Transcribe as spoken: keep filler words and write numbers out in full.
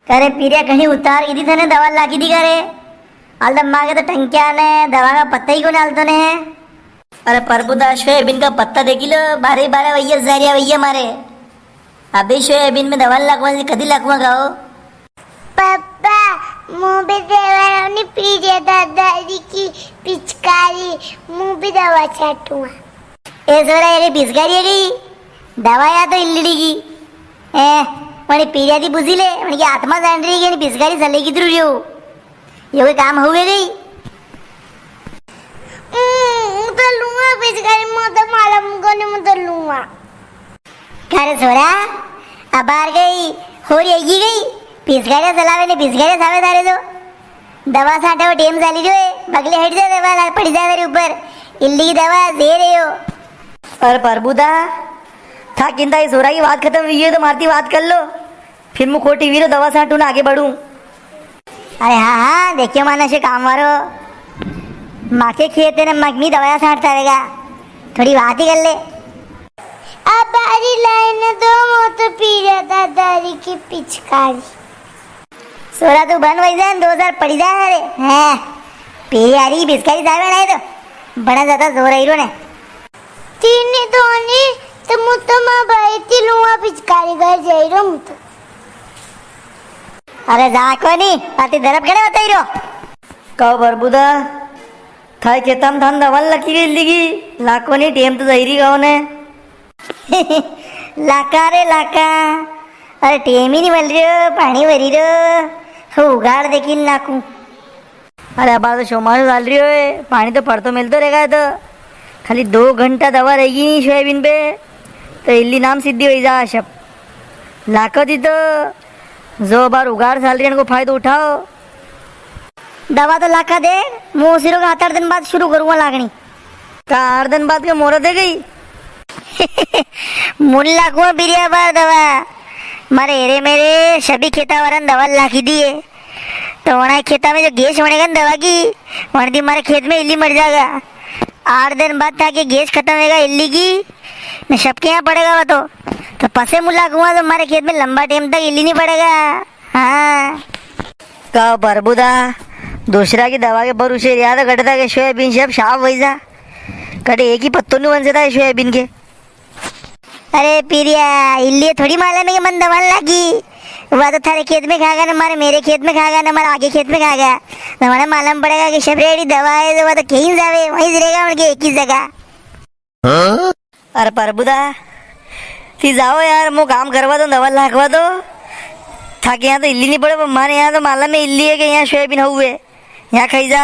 अरे पीरिया, घणी उतार कीदी थने, दवा लागी दी करे। हाल तो मांगे तो टंकिया ने दवा का पत्ता ही कोनी हाल तो ने। अरे प्रभुदा, सोयाबीन का पत्ता देखी लो, बारे बारे वैया जारिया वैया मारे। अभी सोयाबीन में दवा लगवा से कदी लगवा गाओ? पापा, मु भी देवा नी पीरिया दादाजी की पिचकारी, मु भी दवा छाटूंगा। ए सोरा, ये पिचकारी है गई, दवा या तो इल्लड़ी की। ए, वणी पीरिया दी बुझी ले, वणी की आत्मा जान रही है कि पिचकारी सले की द्रू रियो। ये कोई काम हुए गई? हम्म, मु तो लूंगा पिचकारी, मु तो मालूम कोनी, मु तो लूंगा। का रे सोरा, अबार गई, होरी आई गई, पिचकारी सलावे ने पिचकारी सावे थारे जो। दवा साटे वो टेम चाली जो है, बगले हट जा, दवा ला-, पड़ी जा थारे ऊपर, इल्ली की दवा दे रहे हो। अरे प्रभुदा, था किंता ये सोरा की बात खत्म हुई है तो मारती बात कर लो। फिर मु खोटी वीरो दवा सांटू ने आगे बढ़ूं। अरे हाँ, हाँ, देखियो मानस काम वारो। माके खेत है ना, मक मी दवाया सांटता रहेगा। थोड़ी बात ही कर ले। अबारी लाइन दो, मु तो पीरिया दादाजी की पिचकारी। सोरा तू बन वही जा, दो हजार पड़ी जा रे। हैं, पीरिया री पिचकारी जावे ना तो। बड़ा ज्यादा जोर आई रो ने। तीन ही तो नी, तो मु तो मां भाई ती लूंगा पिचकारी घर जाई रो मु तो। अरे जा कोनी, अति दरप कड़े बताई रो। कहो प्रभुदा, थाई खेतम थान दवा लकी गई लिगी, लाको नी टेम तो जाई री गाओ ने। लाका रे लाका, अरे टेम ही नी मिल रियो, पाणी भरी रो, उगाड़ देखी लाकू। अरे अबार तो चौमासो चाल रियो है, पाणी तो पड़तो मिलतो रहेगा। तो खाली दो घंटा दवा रहेगी नी सोयाबीन पे, तो इल्ली नाम सिद्धि होई जा सब। लाको थी तो जो अबार उगाड़ चाल री है, इनको फायदो उठाओ। दवा तो लाका दे, मु सिरो का सात आठ दिन बाद शुरू करूंगा लागणी। का आठ दिन बाद के मोरा दे गई? मुल्ला को बिरिया बार दवा। मारे हेरे मेरे सभी खेता वारन दवा लाखी दी है। तो वणा खेता में जो गैस बनेगा ना दवा की, वण दी मारे खेत में इल्ली मर जाएगा। आठ दिन बाद था कि गैस खत्म होगा इल्ली की, ने सबके यहाँ पड़ेगा वो तो। तो पसे मुल्ला कुआं तो मारे खेत में लंबा टाइम तक इल्ली नी पड़ेगा। हाँ। का प्रभुदा, दूसरा की दवा के भरोसे रिया तो कटे था के सोयाबीन सब साफ वही जा। कटे एक ही पत्तो नी बन सकता है सोयाबीन के। अरे पीरिया, इल्ली थोड़ी मालूम है कि मन दवा लागी। वह तो थारे खेत में खागा ना, मारे मेरे खेत में खागा ना, मारे आगे खेत में खागा। तो हमारे मालूम पड़ेगा कि सब रेडी दवा है, तो वह तो कहीं जावे, वहीं रहेगा उनके एक ही जगह। अरे प्रभुदा, ती जाओ यार, मो काम करवा दो, दवा लाखवा दो। थाके यहाँ तो इल्ली नी पड़े, पर मारे यहाँ तो मालूम है इल्ली है कि यहाँ सोयाबीन हुए, यहाँ खाई जा।